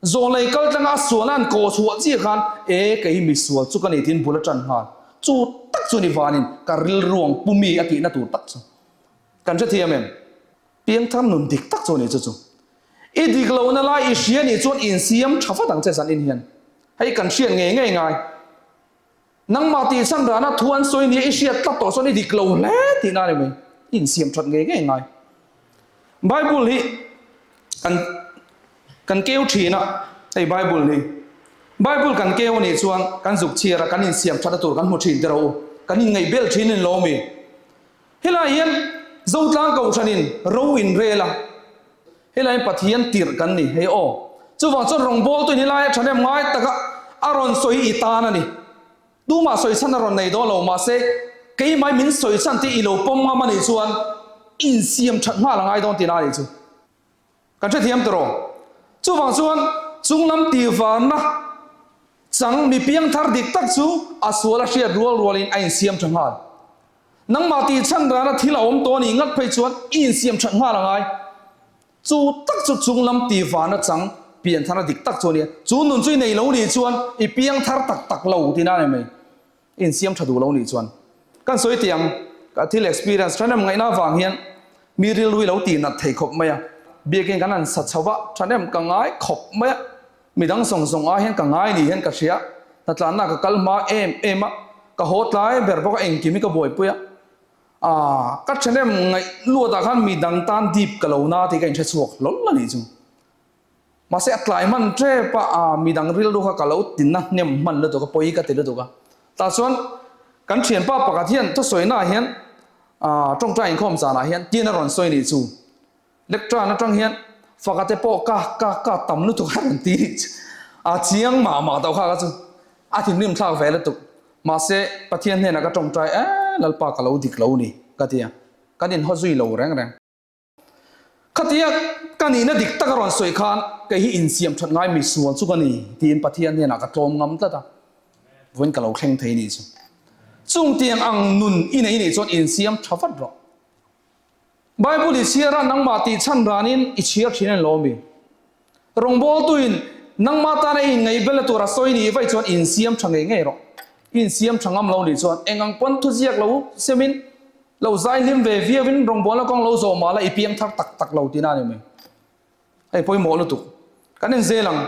Zawnlei kal tlanga a sualna an kawh chhuah chiah khan, E, kei hi misual chu ka ni tiin bul a ṭan nghal. Chu tak chu ni vanin ka rilruang pu mi a tihna tur tak chu. Kan hrethiam em? Piangthar nun dik tak chu a ni chu chu. I dik lohna lai i hria nih chuan insiam ṭha vat ang che zan in hian. Hei kan hriat ngei ngei ngai. Nangmah tih chhan rana thu an sawi nia i hriat tlat tawh chuan i dik lo hle tihna a ni mai. I insiam that ngei ngei ngai. Bible hi kan kan keu thin a, hei Bible hi. Bible kan keu anih chuan kan zuk chhiar a, kan insiam thatna tur kan hmu thin te rawh u. Kan inngaih bel thin in lo mi. Helai hian Zotlang Kohhranin ro in rel a. Helai hian Pathian tirh kan ni hei aw. Chuvang chuan rawngbawltu in helai a thahnem ngai taka a rawn sawi i tan a ni. Tumah sawi chhan a rawn nei dawn lo mahse keimai min sawi chhan tih i lo pawm ngam a nih chuan i insiam that nghal a ngai dawn tihna a nih chu. Kan hrethiam tawh rawh. Chuvang chuan chunglam tihvarna chang mi piangthar dik tak chu a sual a hriat rual rualin a insiam tha nghal. Nangmah tih chhan rana thil a awm tawh a nih ngat phei chuan i insiam that nghal a ngai. Chu tak chu chunglam tihvarna chang piantharna dik tak chu a nia. Chu nun chu i nei lo nih chuan i piangthar tak tak lo tihna a ni mai. I insiam tha duh lo nih chuan. Kan sawi tih ang, ka thil experience thahnem ngaihna avang hian mi rilru i lo tih nat thei khawp mai a. Biakin kan han sa chho a, thahnem ka ngai khawp mai a. Midang zawng zawng ai hian ka ngai ni hian ka hria. Hnatlanna ka kal hma em em a, ka haw tlai ber bawk a, engkim hi ka buaipui a. Aaa, ka thahnem ngaih luatah khan midang tan dip ka lo na tih ka inhre chhuak hlawl a nih chu. Mahse a tlai hman tep a, aa midang rilru kha ka lo tinna hnem hman lutuk a, pawi ka ti lutuk a. Tah chuan kan thianpa pakhat hian thusawi naah hian aa tawngtai inkhawm zanah hian tin a rawn sawi nih chu. Lectern atang hian faka te pawh ka ka ka tam lutuk a rawn ti nih chu. A chiang mah mah tawh kha kha chu a thinrim thlak ve lutuk. Mahse Pathian hnenah ka tawngtai e Lalpa ka lo dik lo ni ka ti a, kan inhaw zui lo reng reng. Khatia ka nihna dik tak a rawn sawi khan kei hi insiam that ngai misual chu ka ni tiin Pathian hnenah ka tlawm ngam tlat a, vawiin ka lo thleng thei nih chu. Chung tiang ang nun i nei nih chuan insiam tha vat rawh. Bible i chhiar a nangmah tih chhan ranin i chhiar thin a ni lo mi? Rawngbawltuin nangmah tana i inngaihbelna tur a sawi nih vaih chuan insiam tha ngei ngei rawh. I insiam tha ngam lo nih chuan eng ang pawn thuziak lo semin lo zai hlim ve viauin rawngbawlna kawng lo zawh mah la i piang thar tak tak lo tihna a ni mai. Hei pawimawh lutuk. Kan inzel ang.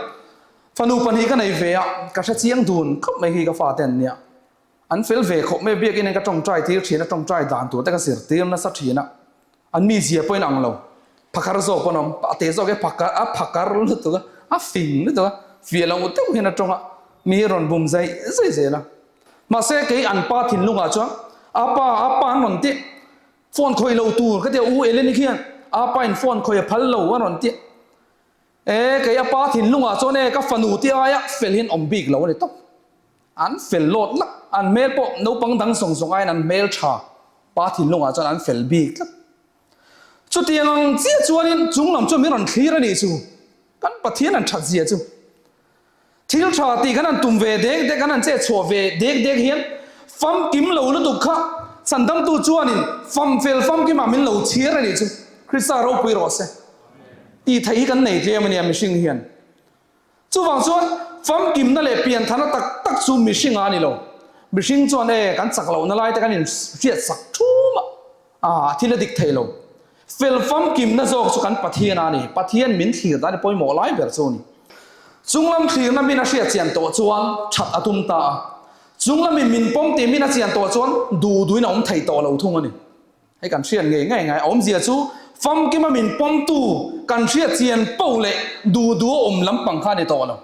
Fanu pahnih ka nei ve a, ka hre chiang dun khawp mai khi ka fate an nia. An fel ve khawp mai a, biakin ka tawngtai tir thin a, tawngtai dan tur te ka zirtir nasa thin a. An mizia pawhin ang lo. Phakar zawk pawn awm, a te zawk hi phakar a phakar lutuk a, a fing lutuk a, fiah lo deuh hian a tawng a, mi hi rawn bum zai zai zel a. Mahse kei an pa thinlungah chuan a pa a pa an rawn tih, phone khawih lo tur ka ti a, U Eleni khian a pa in phone khawih a phal lo a rawn tih. E kei a pa thinlungah chuan e ka fanu te aia fel hian awm bik lo a ni tawp. An fel lawt lak, an hmel pawh naupang dang zawng zawng aiin an hmel tha, pa thinlungah chuan an fel bik tlat. Chutiang ang chiah chuanin chung lam chuan min rawn thlir a nih chu, kan Pathian an that zia chu. Thil tha tih kan han tum ve dek dek, kan han chet chhuah ve dek dek hian famkim lo lutuk kha Chandamtu chuanin famfel famkimah min lo chhiar a nih chu. Krista ropui rawh se. Tih theih hi kan nei tlem a nia mihring hian. Chuvang chuan. famkimna leh piantharna tak tak chu mihring a ni lo. Mihring chuan e, kan chak lohna lai te kan inhriat sak thum a, ah, thil a dik thei lo. Fel famkimna zawk chu kan Pathian a ni. Pathian min thlir dan hi pawimawh lai ber chu a ni. Chunglam thlirna min a hriat chian tawh chuan that a tum ta a. Chunglamin min pawm tih min a chian tawh chuan duh duhin a awm thei tawh lo thung a ni. Hei kan hriat ngei ngei ngai a awmzia chu famkima min pawmtu kan hriat chian poh leh duh duh a awm lampang kha a ni tawh lo.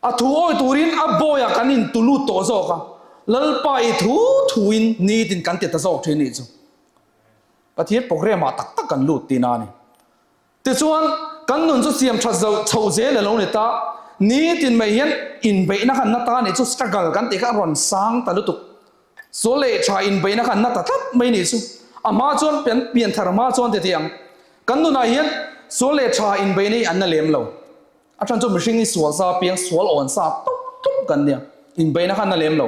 A thu awi turin a bawiah kan intu lut tawh zawk a, Lalpa i thu thuin nitin kan ti ta zawk thin nih chu. Pathian programme ah tak tak kan lut tihna a ni. Tichuan, kan nun chu siam that zo chho zel a lo ni ta. Nitin mai hian inbeihna khan na ta nih chu struggle kan tih kha a rawn sang ta lutuk. Sual leh tha inbeihna khan na ta tlat mai nih chu. A hma chuan pian pian thar hma chuan ti tih ang. Kan nunah hian sual leh tha inbeihna hi an na lem lo. A then chu mihring hi sual sa piang sual awn sa tawp tawp kan nia, inbeihna khan na lem lo.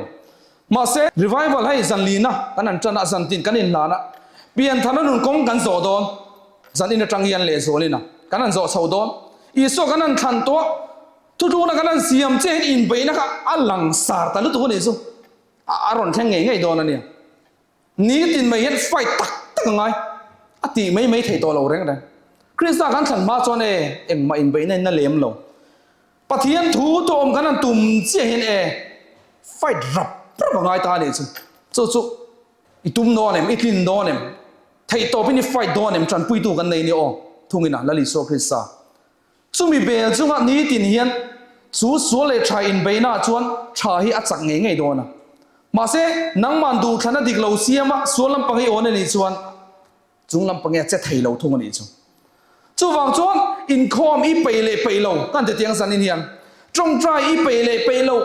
Mahse, revival hei zan lina kan han tan a, zan tin kan inhlan a, piantharna nun kawng kan zawh dawn, zan in atang hian lehzualin a kan han zawh chho dawn, Isua kan han thlan tawh a, thutlukna kan han siam chiah hian inbeihna kha a langsar ta lutuk a nih chu, a rawn thleng ngei ngei dawn a nia. Nitin mai hian fight tak tak a ngai, a tih mai mai theih tawh lo reng reng. Krista kan thlan hma chuan e, engmah inbeihna in a lem lo. Pathian thu tu awm kan han tum chiah hian e, fight rap rap a ngai ta a nih chu. Chu chu i tum dawn em, i tlin dawn em, theih tawpin i fight dawn em, tanpuitu kan nei nia aw, thungin a Lal Isua Krista. Chumi bel chunga nitin hian chu sual leh tha inbeihnaah chuan tha hi a chak ngei ngei dawn a. Mahse, nangman duhthlan a dik lo siama sual lampang i awn a nih chuan chung lampang hi a che thei lo thung a nih chu. Chuvang chuan inkhawm i peih leh peih lo kan ti tiang zanin hian tawngtai i peih leh peih lo,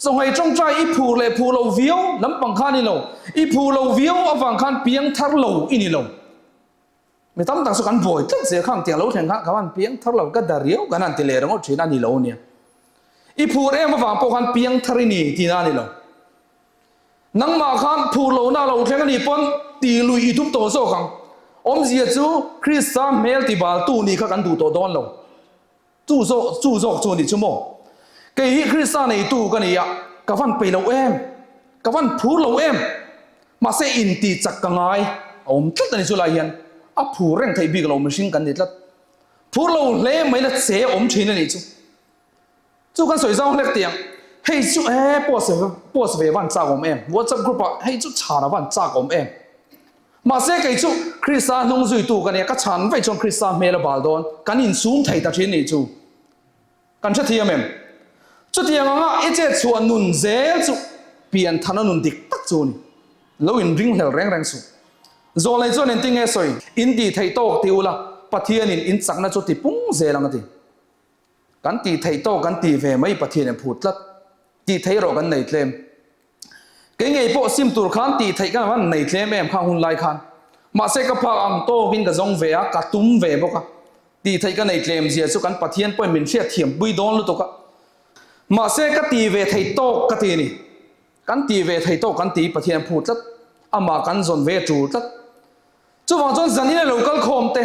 chawhmeh tawngtai i phur leh phur lo viau lampang kha a ni lo, i phur lo viau avang khan piang thar lo i ni lo. Mi tam tak chu kan buai tlat zel khang tiang lo thleng khan ka van piang thar lo ka da riau kan han ti leh ringawt thin a ni lo nia. I phur em avang pawh khan piang thar i ni tihna a ni lo. Nangmah khan phur lohna a lo thleng a nih pawn tih lui i tum tawh zawk ang. Awmzia chu Krista hmel tibaltu nih kha kan duh tawh dawn lo. Chu zawk chu zawk chu nih chu maw? Kei hi Krista neitu ka ni a, ka van peih lo em? Ka van phur lo em? Mahse inti chak ka ngai a awm tlat a ni chu lai hian a phur reng theih bik lo mihring kan ni tlat. Phur lo hle mai la che awm thin a nih chu. Chu kan sawi zau hlek tih ang. Hei chu e post post ve van chak awm em? WhatsApp group ah hei chu chhan a van chak awm em? Mahse kei chu Krista hnung zuitu ka nia, ka chhan vaih chuan Krista hmel a bal dawn, kan insum thei ta thin nih chu. Kan hrethiam em? Chutiang anga i chet chhuah nun zel chu pian thana nun dik tak chu a ni. Lo inringhlel reng reng suh. Zawlnei chuan engtinge sawi? In tih theih tawk ti ula, Pathianin in chakna chu ti pung zel ang a ti. Kan tih theih tawk kan tih ve mai Pathian in phut tlat. Tih theih erawh kan nei tlem. Kei ngei pawh sim tur khan tih theih kan van nei tlem em khang hun lai khan. Mahse ka phak ang tawkin ka zawng ve a, ka tum ve bawk a. Tih theih ka nei tlem zia chu kan Pathian pawhin min hriat thiam pui dawn lutuk a. Mahse ka ti ve thei tawk ka ti a ni. Kan ti ve thei tawk kan ti Pathian phut tlat. Amah kan zawn ve tul tlat. Chuvang chuan zanin a lo kal khawm te,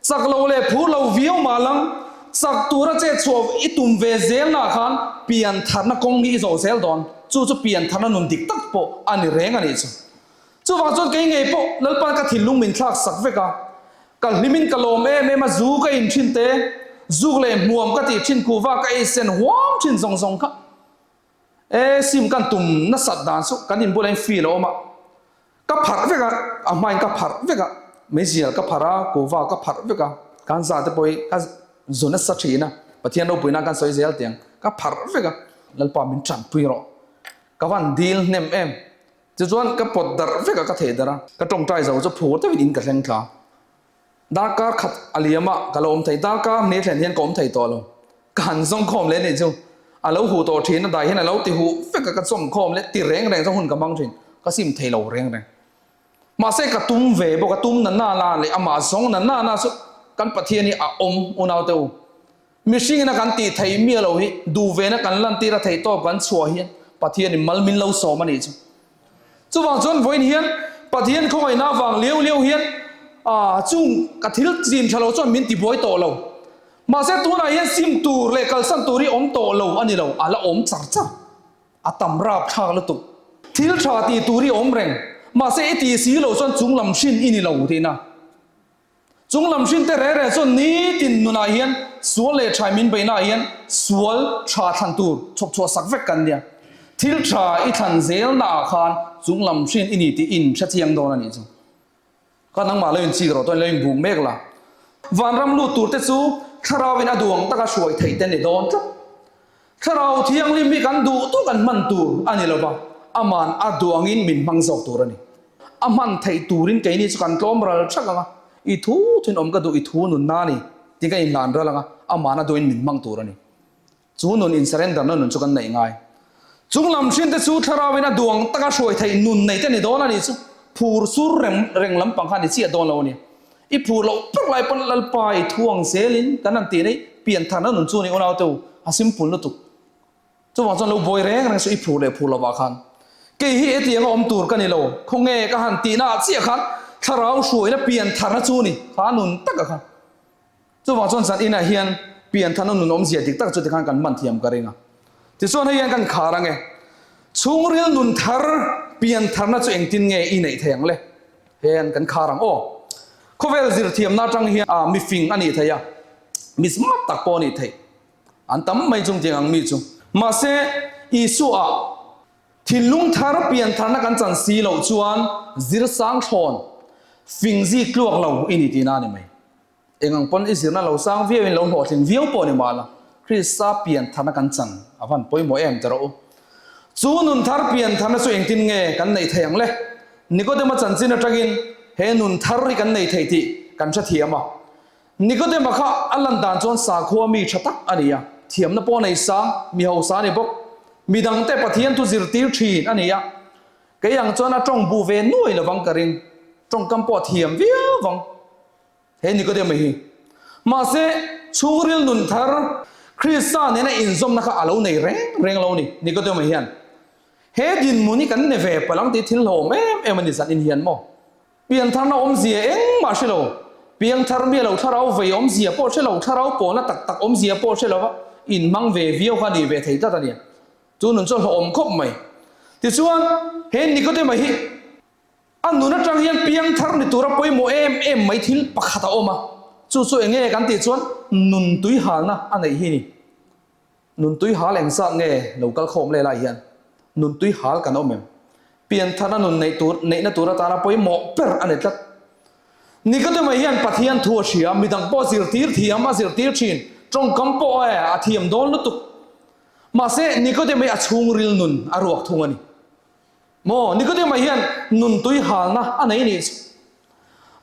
chak lo leh phur lo viau mah lang, chak tura chet chhuah i tum ve zel nah khan pian tharna kawng hi i zawh zel dawn. Chu chu pian tharna nun dik tak pawh a ni reng a nih chu. Chuvang chuan kei ngei pawh Lalpa'n ka thinlung min thlak sak vek a, ka hlimin ka lawm em em a, zu ka in thin te, zuk leh hmuam ka tih thin kuhva ka ei sen huam thin zawng zawng kha. E sim kan tum nasat dan chu kan inbulah hian feel a awm a, ka pharh vek a, a hmain ka pharh vek a, meizial ka pharh a, kuhva ka pharh vek a, kan za te pawh hi ka zu nasa thin a, Pathian ropui nan kan sawi zel tiang, ka pharh vek a, Lalpa min tanpui rawh, ka van dil hnem em, tichuan ka pawt darh vek a, ka theh darh a, ka tawngtai zo chu phur deuhin in ka thleng thla. Darkar khat a liam a, ka lo awm thei. Darkar hne thlen hian ka awm thei tawh lo. Ka han zawng khawm leh nih chu. A lo huh tawh thin a, dai hian a lo ti huh vek a, ka chawm khawm leh ti reng reng chuan hun ka hmang thin. Ka sim thei lo reng reng. Mahse ka tum ve bawk a, tum na na na leh amah zawng na na na chu kan Pathian hi a awm unaute u. Mihringin a kan tih theih miah lo hi duh vena kan lantir a theih tawp kan chhuah hian Pathianin mal min lo sawm a nih chu. Chuvang chuan vawiin hian Pathian khawngaihna avang liau liau hian ah chung ka thil chin tha lo chuan min tibuai tawh lo. Mahse tunah hian sim tur leh kalsan tur hi awm tawh lo a ni lo, a la awm char char. A tam rapthlak lutuk. Thil tha tih tur hi awm reng, mahse i tih si loh chuan chunglam hrin i ni lo tihna. Chunglam hrin te reh reh chuan nitin nunah hian sual leh tha min beihnaah hian sual tha thlan tur chhawp chhuah sak vek kan nia. Thil tha i thlan zelnaah khan chunglam hrin i ni tih i inhre chiang dawn a nih chu. Ka nangmah lo inchik rawh chuan lo inbuk mek la. Vanram lut tur te chu thlarauin a duang taka hruai theih te ni dawn tlat. Thlarau thianghlim hi kan duh duh kan hman tur a ni lova, aman a duangin min hmang zawk tur a ni. A hman theih turin keini chu kan tlawm ral thak ang a, i thu thuin awm ka duh, i thu nunna a ni tih ka inhlan ral ang a, aman a duhin min hmang tur a ni. Chu nun in surrender na nun chu kan neih ngai. Chung lam hrin te chu thlarau in a duang taka hruai theih nun nei te ni dawn a nih chu phur sur reng reng lampang kha ni chiah dawn lo a ni. I phur loh tak lai pawn Lalpa i thu ang zel in kan han tih nei pian tharna nun chu ni unau te u a simple lutuk. Chuvang chuan lo buai reng reng suh i phur leh phur lovah khan. Kei hi hetiang a awm tur ka ni lo, khawnge ka han tihna ah chiah khan thlarau hruaina pian tharna chu ni kha nun taka kha. Chuvang chuan zan inah hian pianthana nun awmzia dik tak chu tikhan kan hman thiam ka ring a. Tichuan hei hian kan khar ange. Chhungril nun thar piantharna chu engtin nge i neih thei ang le? Hei kan khar ang aw. Khawvel zirthiamna atang hian a mifing a nih theih a, mi smart tak pawh a nih theih. An tam mai chung tiang ang mi chu. Mahse, Isua thinlung thar piantharna kan chan si loh chuan zirsang thlawn fing zik tluak lo i ni tihna a ni mai. Eng ang pawn i zirna lo sang viau in lo hlawhtling viau pawh ni mahla, Krista pian tharna kan chan a van pawimawh em ti rawh u. Chu nun thar pian tharna chu engtin nge kan neih theih ang le? Nikodema chanchin atangin he nun thar hi kan nei thei tih kan hrethiam a. Nikodema kha a lan dan chuan sakhua mi tha tak a ni a, thiamna pawh nei sang, mi hausa a ni bawk. Midangte Pathian thu zirtir thin a ni a. Kei ang chuan a tawng bu ve nuai lovang ka ring, tawngkam pawh a thiam viau vang. He Nikodema hi. Mahse, chhungril nun thar Krista nena inzawmna kha a lo nei reng reng lo ni, Nikodema hian. He dinhmun hi kan ne ve palh ang tih thil hlawm em em a ni zan in hian maw? Piantharna awmzia engmah hre lo, piangthar miah lo thlarau vei awmzia pawh hre lo, thlarau pawlna tak tak awmzia pawh hre lova inhmang ve viau kha a nih ve thei tlat a nia. Chu nun chu a hlawhawm khawp mai. Tichuan, he Nikodema hi A nun atang hian piangthar ni tura pawimawh em em mai thil pakhat a awm a, chu chu eng nge kan tih chuan nun tui halna a neih hi ni. Nun tui hal eng zat nge lo kal khawm leh lai hian nun tui hal kan awm em? Piantharna nun neih tur neihna tur atana pawimawh ber a ni tlat. Nikodema hian Pathian thu a hria, midang pawh zirtir thiam a zirtir thin, tawngkam pawh e a thiam dawn lutuk. Mahse Nikodema hi a chhungril nun a ruak thung a ni. Maw, Nikodema hian nun tui halna a nei nih chu.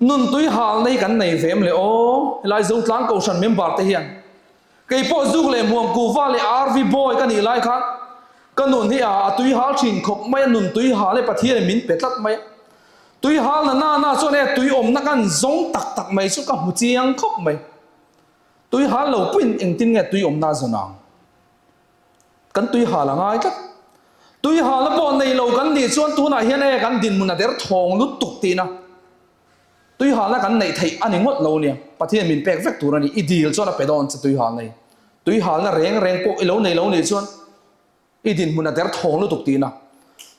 Nun tui halna hi kan nei ve em le aw, helai Zotlang Kohhran member te hian. Kei pawh zuk leh hmuam kuhva leh RV boy ka nih lai khan ka nun hi a tui hal thin khawp mai a, nun tui hal hi Pathian in min pe tlat mai a. Tui halna na na chuan e tui awmna kan zawng tak tak mai chu ka hmu chiang khawp mai. Tui hal lo pawhin engtin nge tui awmna a zawn ang? Kan tui hal a ngai tlat. Tui halna pawh nei lo kan nih chuan tunah hian e kan dinhmun a der thawng lutuk tihna. Tui halna kan neih theih a ni ngawt lo nia. Pathian min pek vek tur a ni. I dil chuan a pe dawn che tui halna hi. Tui halna reng reng pawh i lo nei lo nih chuan i dinhmun a der thawng lutuk tihna.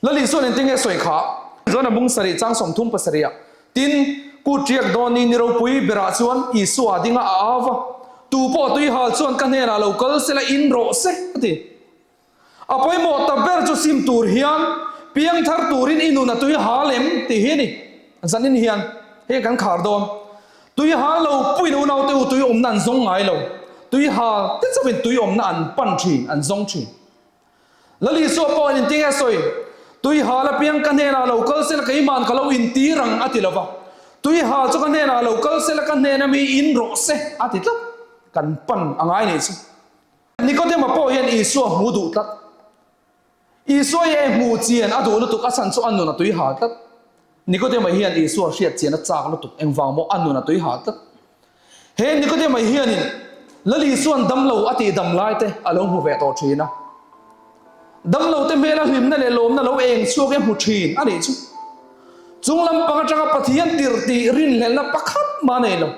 Lali chuan engtin nge sawi kha? Chuan a bung sarih chang 37 ah tin kut riak dawn ni ni ropui berah chuan Isua dinga a au va, Tu pawh tui hal chuan ka hnenah lo kal sela in rawh se a ti. A pawimawh ta ber chu sim tur hian piangthar turin i nun a tui hal em tih hi a ni. Zanin hian hei kan khar dawn. Tui hal lo puin unaute u tui awmna an zawng ngai lo. Tui hal te chauhin tui awmna an pan thin, an zawng thin. Lal Isua pawh in tinge sawi, Tui hal apiang ka hnenah lo kal sela keiman ka lo intir ang a ti lo va, Tui hal chu ka hnenah lo kal sela ka hnena mi in rawh se a ti tlat. Kan pan a ngai nih chu. Nikodema pawh hian Isua hmu duh tlat. Isua hi e hmuh chian a duh lutuk a chhan chu a nun a tui hal tlat. Nikodema hian Isua hriat chian a chak lutuk engvang maw a nun a tui hal tlat. He Nikodema hianin Lal Isua'n damlo a tih dam lai te a lo hmu ve tawh thin a. Damlo te hmela hlimna leh lawmna lo eng chhuak hi a hmu thin a nih chu. Chung lampang atanga Pathian tirh tih rinhlelhna pakhat mah a nei lo.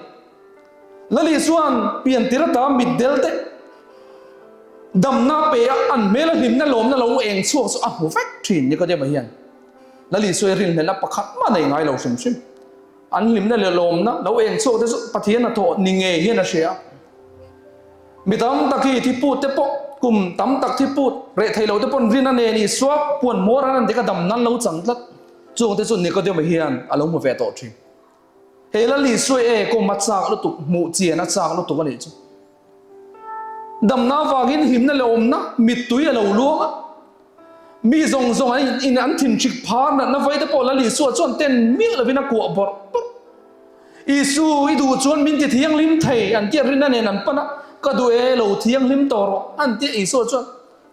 Lali chuan piantir ata mitdel te damna pe a, an hmela hlimna lawmna lo eng chhuak chu a hmu vek thin Nikodema hian. Lali sawi rinhlelhna pakhat mah nei ngai lo hrim hrim. An hlimna leh lawmna lo eng chhuak te chu Pathian hnathawh ni ngei hian a hria. Mi tam tak hi thiput te pawh kum tam tak thiput reh thei lo te pawn rin a nen Isua puan hmawr an an dik a dam nan lo chang tlat. Chung te chu Nikodema hian a lo hmu ve tawh thin. He Lal Isua e kawm a chak lutuk, hmuh chian a chak lutuk a nih chu. Damna avangin hlimna leh awmna mittui a lo luang a. Mi zawng zawng an in an thinhrik phar natna vai te pawh Lal Isua chuan ten miah lovin a kuah bawrh bawrh. Isu i duh chuan min ti thianghlim thei an tia rinna nen an pan a, ka duh e lo thianghlim tawh rawh an tia Isua chuan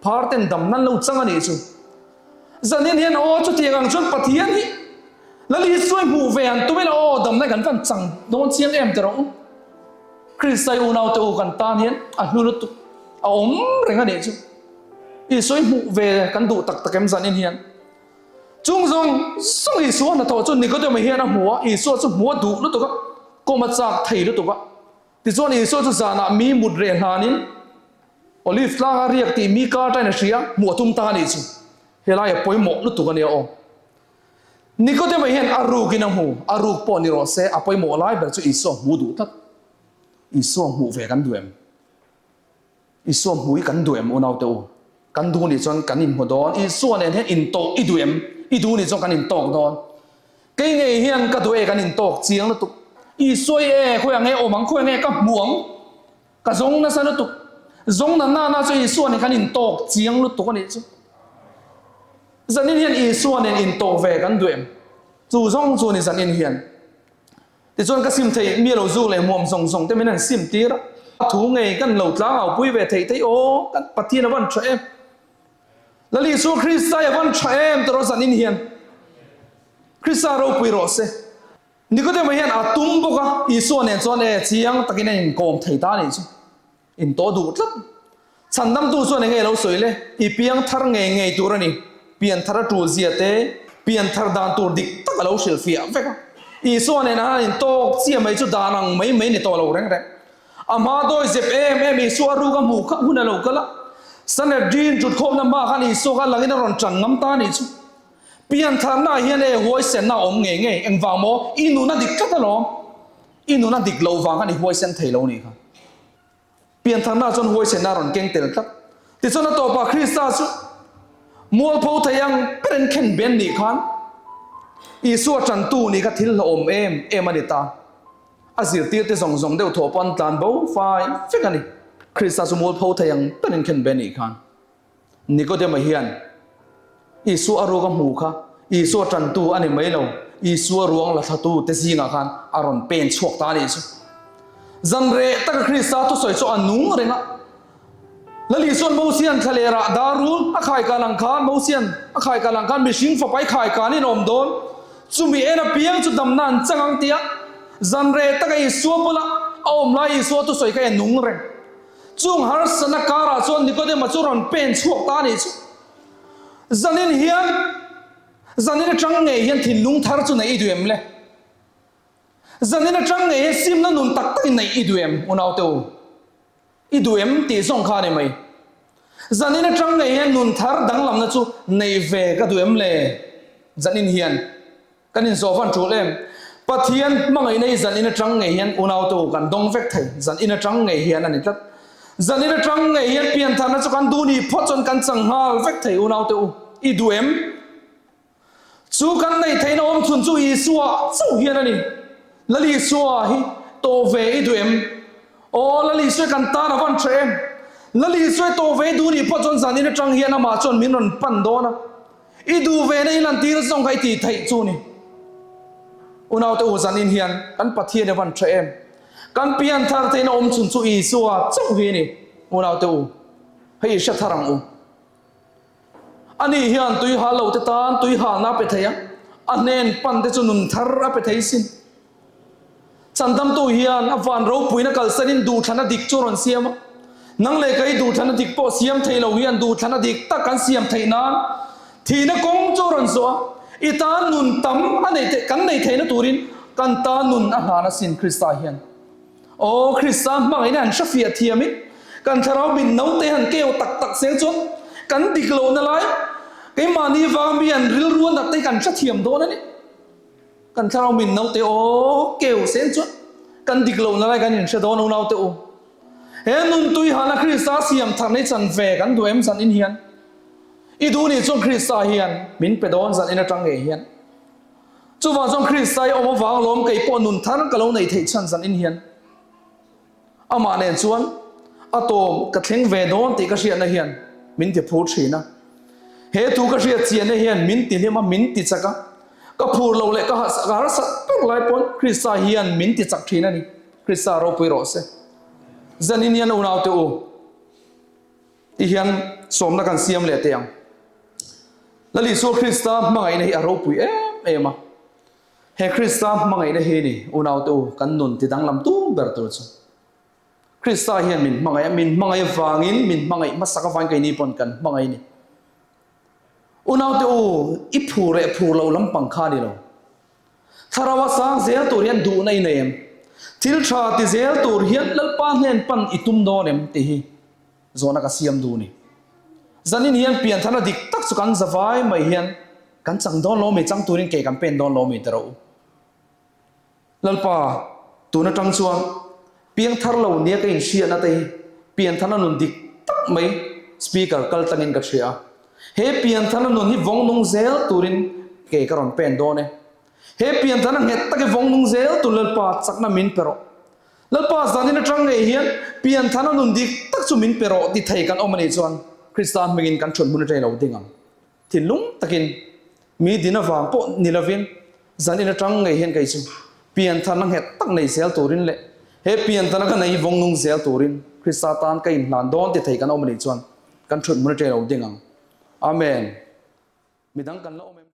phar ten damna an lo chang a nih chu. Zanin hian aw chutiang ang chuan Pathian hi Lal Isua i hmuh ve an tum ila aw damna kan van chang dawn chiang em ti rawh u. Krista i unaute u kan tan hian a hlu lutuk a awm reng a nih chu. Isua i hmuh ve kan duh tak tak em zanin hian. Chung zawng zawng Isua hnathawh chu Nikodema hian a hmu a, Isua chu hmu a duh lutuk a, kawm a chak thei lutuk a. Tichuan Isua chu zanah mi mut reh hlanin Olive tlanga riak tih mi kar tain a hria, hmuh a tum ta a nih chu. Helai a pawimawh lutuk a nia aw. Nikodema hian a rukin a hmu, a ruk pawh ni rawh se, a pawimawh lai ber chu Isua hmu duh tlat. Isua hmuh ve kan duh em? Isua hmu hi kan duh em unaute u? Kan duh nih chuan kan inhmu dawn. Isua nen hian intawk i duh em? I duh nih chuan kan intawk dawn. Kei ngei hian ka duh e kan intawk chiang lutuk. Isua i e khawiah nge awm ang, khawiah nge ka hmu ang? Ka zawng nasa lutuk. Zawng na nana chu Isua nen kan intawk chiang lutuk a nih chu. Zanin hian Isua nen intawk ve kan duh em? Chu zawng chu a ni zanin hian. Tichuan ka sim theih mi lo zuk leh hmuam zawng zawng te min han sim tir a. A thu ngei kan lo tlangau pui ve theih theih aw, kan Pathian a van tha em. Lal Isua Krista i a van tha em tawh rawh zanin hian. Krista ropui rawh se. Nikodema hian a tum bawk a, Isua nen chuan e chiang takin a inkawm thei ta a nih chu. In tawh duh tlat. Chhandamtu chuan enge lo sawi le? I piang thar ngei ngei tur a ni. Pian thar a tul zia te, pian thar dan tur dik tak a lo hrilhfiah vek a. Isua nen an in tawk chiah mai chu dan ang mai mai ni tawh lo reng reng. A hma dawi zep em em Isua a ruk a hmuh kha hun a lo kal a. Sanhedrin ṭutkhawmna hma khan Isua kha langin a rawn ṭan ngam ta a nih chu. Pian tharna hian e huaisenna a awm ngei ngei. Engvang maw? I nun a dik tlat alawm. I nun a dik loh vang khan i huaisen thei lo nih kha. Piantharna chuan huaisenna a rawn keng tel tlat. Tichuan a tawpah Krista chu mualpho thei ang ber in khen ben nih khan Isua tantu nih kha thil hlauhawm em em a ni ta. A zirtirte zawng zawng deuh thawh pawh an tlan bo fai vek a ni. Krista chu mualpho thei ang ber in khen ben nih khan. Nikodema hian Isua a ruak a hmu kha Isua tantu a ni mai lo, Isua ruang la thlatu te zingah khan a rawn pen chhuak ta a nih chu. Zan reh taka Krista thusawi chu a nung reng a. Lal Isua'n Mosia'n thlalerah darul a khaikan ang khan, Mosia'n a khaikan ang khan mihring fapa i khaikanin a awm dawn, chumi en apiang chu damna an chang ang tia zan reh taka Isua bula a awm lai Isua thusawi kha a nung reng. Chung harsatna karah chuan Nikodema chu rawn pen chhuak ta a nih chu. Zanin hian, zanin atang ngei hian thinlung thar chu neih i duh em le? Zanin atang ngei hian simna nun tak tak in neih i duh em, unaute u? I duh em tih zawng kha a ni mai. Zanin atang ngei hian nun thar danglamna chu neih ve ka duh em le? Zanin hian. Kan inzawh van tul em? Pathian hmangaihna hi zan in atang ngei hian unaute u kan dawng vek thei. Zan in atang ngei hian a ni tlat. Zan in atang ngei hian piantharna chu kan duh ni phawt chuan kan chang nghal vek thei unaute u. I duh em? Chu kan neih theihna awm chhun chu Isua chauh hian a ni. Lal Isua hi tawh ve i duh em? Aw Lal Isua kan tan a van tha em? Lal Isua tawh ve i duh ni phawt chuan zan in atang hian amah chuan min rawn pan dawn a. I duh ve na i lantir zawng kha i tih theih chu ni. Unaute u zanin hian kan Pathian i van tha em? Kan pian thar theihna awm chhun chu Isua chauh hi ni. Unaute u, hei i hre thar ang u. Ani hian tui hal lo te tan tui halna a pe thei a, a hnen pan te chu nun thar a pe thei sin. Chandamtu hian a van ropuina kalsanin duhthlana dik chu a rawn siam a. Nang leh kei duhthlana dik pawh siam thei lo hian duhthlana dik tak kan siam theih nan thihna kawng chu a rawn zawh a. I tan nun tam a neih theih kan neih theihna turin kan tan nun a hlan asin Krista hian. Aw, Krista hmangaihna han hrefiah thiamin kan thlarau min naute han keu tak tak seng chuan kan dik lohna lai keimahni vang mi an rilru a nat te hi kan hrethiam dawn a ni. Kan thlarau min naute aw keu seng chuan kan dik lohna lai kan inhre dawn unaute u. He nun tui hana Krista siam tharna hi chan ve kan duh em zan in hian i duh nih chuan Krista hian min pe dawn zan in atang ngei hian. Chuvang chuan Krista i awm avang lawm kei pawh nun thar ka lo neih theih chhan zan in hian amah nen chuan a tawm ka thleng ve dawn tih ka hriatna hian min ti phur thin a. He thu ka hriat chianna hian min ti hlim a, min ti chak a. Ka phur lo leh ka harsat ber lai pawn Krista hian min ti chak thin a ni. Krista ropui rawh se. Zan in hian unaute u ti hian sawmna kan siam leh teh ang. Lal Isua Krista hmangaihna hi a ropui em em a. He Krista hmangaihna hi ni unaute u kan nun ti danglam tum ber tur chu. Krista hian min hmangaih a, min hmangaih avangin min hmangaih hmasak avangin keini pawn kan hmangaih a ni. Unaute u, i phur leh phur lo lampang kha a ni lo. Thlarau a sang zel tur hian duhna i nei em? Thil tha ti zel tur hian Lalpa hnen pan i tum dawn em? tih hi zawhna ka siam duh ni. Zanin hian pianthana dik tak chu kan zavai mai hian kan chang dawn lo mi, chang turin ke kan pen dawn lo mi ti rawh u. Lalpa, tun atang chuan piangthar lo nia ka inhriatna te hi pianthana nun dik tak mai speaker kal tlangin ka hria a. He pianthana nun hi vawng nung zel turin ke ka rawn pen dawn e. He pianthana nghet tak hi vawng nung zel tur Lalpa chakna min pe rawh. Lalpa zanin atang ngei hian pianthana nun dik tak chu min pe rawh ti thei kan awm a nih chuan Krista hmingin kan thut hmun atangin lo ding ang. Thinlung takin mi din avang pawh ni lovin zanin atang ngei hian kei chu piantharna nghet tak nei zel turin leh he piantharna ka nei vawng nung zel turin Krista tan ka inhlan dawn ti thei kan awm anih chuan kan thut hmun atang lo ding ang. Amen. Midang kan la awm em?